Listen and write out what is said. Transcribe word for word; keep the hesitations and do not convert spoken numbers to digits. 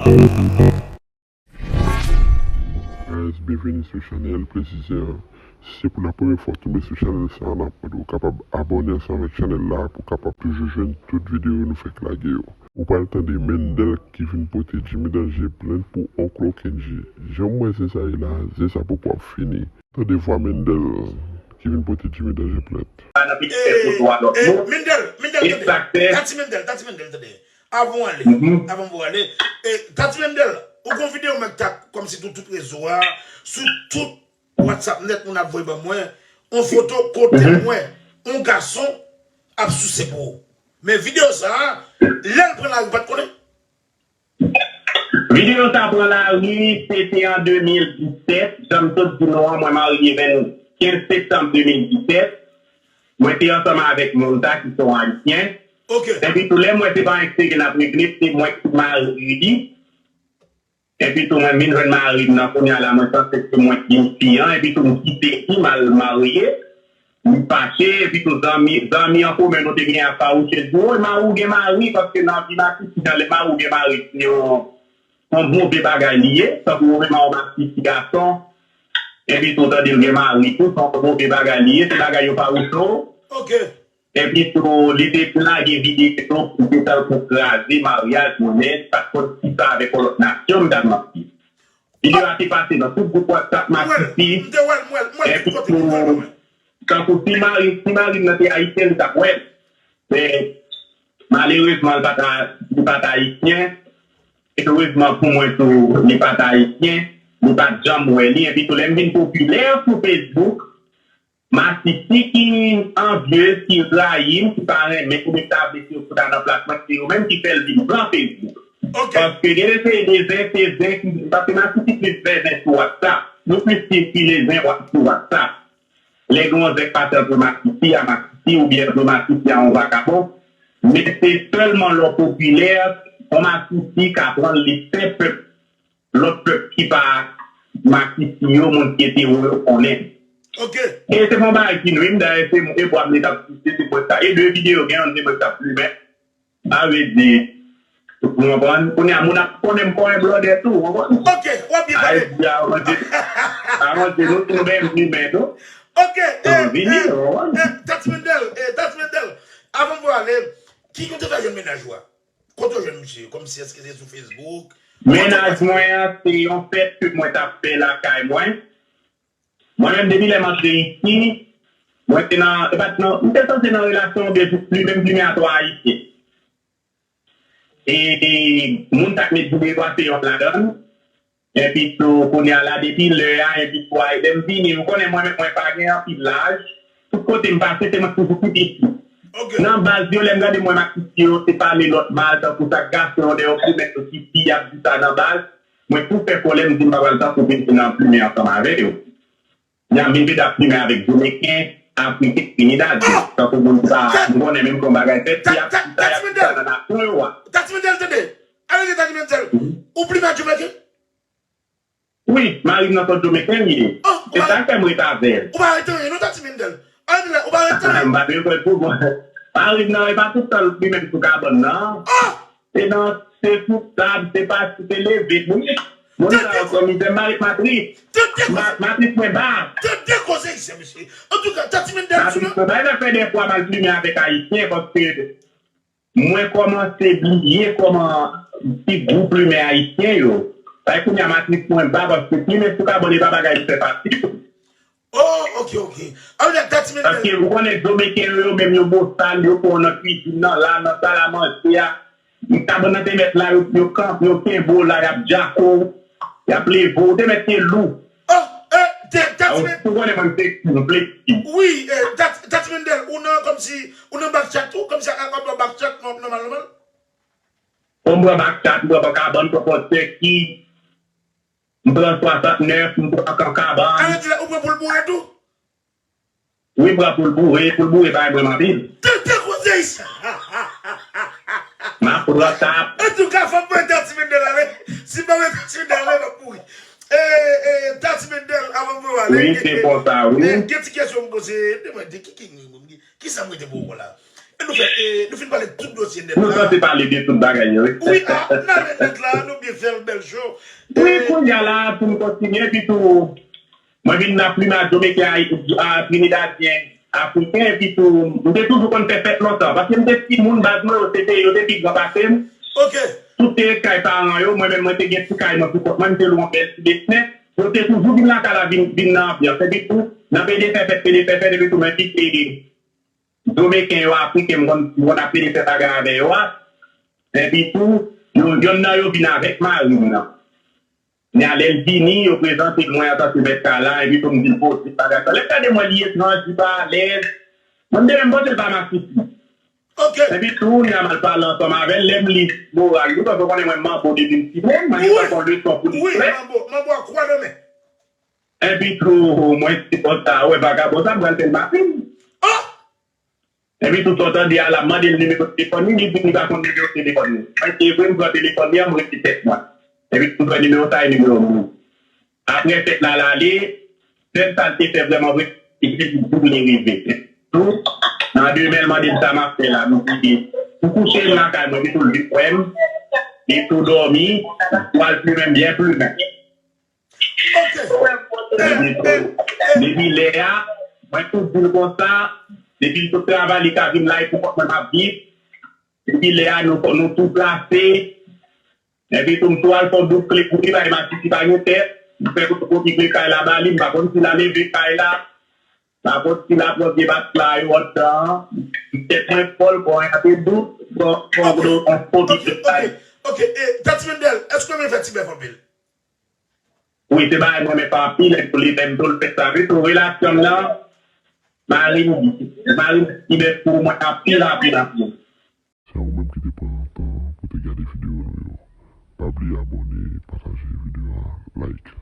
Guys, byenveni sou chanèl Plezi Zen an. Si se pou la premyè fwa w tonbe sou chanèl sa a, n ap mande w kapab abòne ansanm avèk chanèl la pou w kapab toujou jwenn tout videyo nou fèk lage yo. Ou pral tande Mendel ki vin pote Jimmy Danger plent pou Oncle Kendji. Jan m wè zen sa ye la, zen sa poko ap fini. Tande vwa Mendel ki vin pote Jimmy Danger plent. Mendel, Mendel, tande. Tati Mendel, Tati Mendel, tande. Avan w ale, avan w ale, e, Tati Mendel, ou gon videyo mwen k t ap kòmsi sou tout rezo a, sou tout WhatsApp nèt moun ap voye ban mwen, on foto kote m wè on gason ap souse pou ou. Men videyo sa a, lè l pran lari, ou pa t konnen? Videyo sa pran lari, se te an de mil disèt, jan m sot di nou an, mwen marye vennkenz septanm de mil disèt. Mwen te ansanm avèk moun sa ki se yon Ayisyen. Epi tou lè m wè se pa yon eksperyans n ap regle, se mwen ki mari li. Epi tou mwen vin jwenn mari m nan kounye a la, mwen sanse se mwen ki vin fi an, epi tou m kite li, m al marye. M fache, epi tou zanmi, zanmi an komen nou te genyen ap fawouche l di, woy, mari w gen mari, paske nan vi masisi, jan lè mari w gen mari, se yon, yon move bagay li ye, tankou ou menm a w masisi gason, epi tou tande l gen mari tou, se yon move bagay li ye, se bagay yo fawouche w. Epi tou, li te lage videyo pou te tankou kraze maryaj mwen, men pa t konn ki sa avèk yon lòt nasyon m t ap mache. Videyo a te pase nan tout gwoup WhatsApp masisi. Epi tou, tankou si mari, si mari m nan te ayisyen, li t ap wè l. Men, malerezman, li pa t, li pa t ayisyen. Erezman pou mwen tou, li pa t ayisyen. Li pa t janm wè li. Epi tou, lè m vin popilè sou Facebook, masisi ki anvyez, ki rayi m, ki pa renmen, oubyen ki ta vle ke yo fout a nan plas mwen, se yo menm ki fè l vin pran Facebook. Paske gen de se de zen, se zen ki, paske masisi plis fè zen sou WhatsApp. Nou plis sirkile zen sou WhatsApp. Lè gen yon zen k pase antre masisi a masisi, oubyen antre masisi a yon vakabon, men se sèlman lè w popilè, yon masisi ka pran l, li se pèp lòt pèp ki pa masisi yo, moun ki etero yo konnen. E se pa yon bagay ki nwi m, dayè se e bwa m li t ap souse, se mwen sa. E de videyo gen youn se mwen k t ap plimen. Sa vle di, ou konprann? Kounye a moun ap konnen m kon yon blòdè tou, ou konprann? Ayiti a avanse, avanse nou tou menm plimen tou. Vini, ou konprann? Tati Mendel, Tati Mendel, avan pou ale, ki kote w ta jwenn mennaj ou a? Kote w jwenn misye? Kòmsi èske se sou Facebook? Mennaj mwen an, se yon fèt ke mwen t ap fè lakay mwen. Mwen menm, depi lè m antre isi, mwen te nan, e pa t nan, m te sanse nan relasyon oubyen jis plimen m plimen a twa Ayisyen. E, e moun sa k met videyo a, se yonn ladan l. Epi tou, kounye a la, depi lè a, epi swa, e lè m vini, m konnen mwen menm, mwen pa gen anpil laj. Tout kote m pase, se mwen k toujou pi piti. Nan baz yo, lè m gade mwen masisi yo, se pale lòt mal, tankou sa k gason yo, lè yo plimen yo ki fi, y ap di sa nan baz. Mwen tou fè kòlè, m di m pa pral tankou vin nan plimen ansanm avè yo. Y ap vin pede ap plimen avèk Dominiken, Afriken, Trinidad yo. Tankou moun ki pa, m konnen menm kon bagay fèt, y ap di sa, y ap di sa nan nasyon yo a. Tati Mendel, tande! Arete Tati Mendel! Ou plimen ak Dominiken? Wi, mari m nan sòt Dominiken li ye. Se sa k fè m ret avè l. Ou pa rete anyen non, Tati Mendel. Anyen la, ou pa rete anyen. M pa t regrèt pou mwen. Mari m nan, e pa tout tan l plimen m sou kabann nan. Se nan, se sou tab, se pati, se leve. Moun sa yo san mizè, m pa ret matris. Matris mwen ba. Tande koze isi a, mesye. Antouka, Tati Mendel sou nan. Matris mwen ba, e sa k fè dèfwa m al plimen avèk Ayisyen, paske mwen kòmanse bliye kòman ti gou plimen Ayisyen yo. Sa fè kounye a matris mwen ba, paske plimen sou kabann e pa bagay ki fè fasil. Oh, ok, ok. Ann, Tati Mendel. Paske ou konnen Dominiken yo, yo menm yo bosal, yo pran w nan kwizin nan, la, nan sal a manje a. Kabann nan te mèt la, yo, yo kanpe, yo kenbe w la, y ap djako w, y ap leve w, te mèt te lou. Oh, eh, te, Tati Mendel. Ou konnen mwen se fleksib. Wi, eh, Tati Mendel, ou nan kòmsi, ou nan back chat tou, kòmsi a, a, a, back chat nòmal, nòmal? Ou m pran back chat, m pran kabann, m pran pòt sèki. M pran swasantnèf, m pran kankabann. Sa vle di la, ou pran poul boure tou? Wi, m pran poul boure, poul boure bay mwen m anpil. Tande koze isi a. M ap pran tap. Antouka, fò m mete Tati Mendel ale. Si m pa mete Tati Mendel ale, m ap mouri. E, e, Tati Mendel, avan m voye w ale. Wi, se konsa, wi. Gen ti kesyon m poze, m te mande, ki, ki, ki, kisa m rete pou ou la? Nou fè, e, nou fin pale tout dosye nèt la. Nou sanse pale de tout bagay yo, wi. Wi, a, n ale nèt la, nou byen fè l bèl cho. Wi, e, kounye a la, pou n kontinye, epi tou, mwen vin nan plim a Dominiken, a, a Trinidadyen, Afriken, epi tou, m te toujou konn fè fèt lontan. Paske m te timoun, baz mwen, yo te, yo te pi gran pase m. Ok. Tout te ret kay paran yo, mwen menm, mwen te gen ti kay mwen pou kont mwen, m te lwe yon bèl ti besmen. Yo te toujou vin lakay la, vin, vin nan anbyans. Epi tou, nan pede fè fèt, pede fè fèt, epi tou, mwen vin ede Dominiken yo, Afriken, m konn, m konn ap pede fè bagay avè yo a. Epi tou, yo, yonn nan yo vin avèk mari m nan. Men a lè l vini, yo prezante l mwen antanke mèt kay la, epi tou m vin poze bagay sa. Lè l gade mwen, li etranj, li pa alèz. Mwen, m te menm panse l pa masisi. Ok. Epi tou, n a mal pale ansanm avè l, lè m li moral li, paske w konnen mwen manbo depi m timoun, mwen gen tankou yon leson pou li. Wi, manbo, manbo a kwa nan men. Epi tou, mwen se konsa, wè vagabon sa, m pral fè l maten. Oh! Epi tou, sa w tande a la, m mande l nimewo telefòn li, li di m li pa konn nimewo telefòn li. Mwen, se vre, m pran telefòn li an, m rete tèt mwen. Epi tou, m pran nimewo sa, e nimewo m. Apre fèt la, l ale, sèl sa l te fè vrèman vre, se di m pou li rive. Tou, nan demen, l mande m sa m ap fè la, m di li, m kouche m lakay mwen, epi tou, l vin wè m, li tou dòmi, m pral plimen m byen plimen. Ok. Depi lè a, mwen tou di l konsa, depi l sot travay, li ka vin la, e pou kont mwen m ap viv. Depi lè a, nou, nou tou plase. Epi tou, m tou al fè yon doub kle pou li, bay masisi pa gen tèt. M fè kopi kle kay la ba li, m pa konn si l a leve kay la. M pa konn si l a pran vye bat la yo anndan an. Tèt mwen fò l, kò mwen ap dout, bon, bon, bon, on kopi kle kay. Ok, ok, ok. E, Tati Mendel, èske w renmen fè ti bèf anpil? Wi, se bagay mwen renmen fè anpil, e pou li menm tou, l fè sa. Wi, tou relasyon m nan, mari m, mari m ti bèf pou mwen anpil, anpil, anpil. Se ou menm ki te pran tan pou te gade videyo nou yo. Pa bliye abòne, pataje videyo a, like.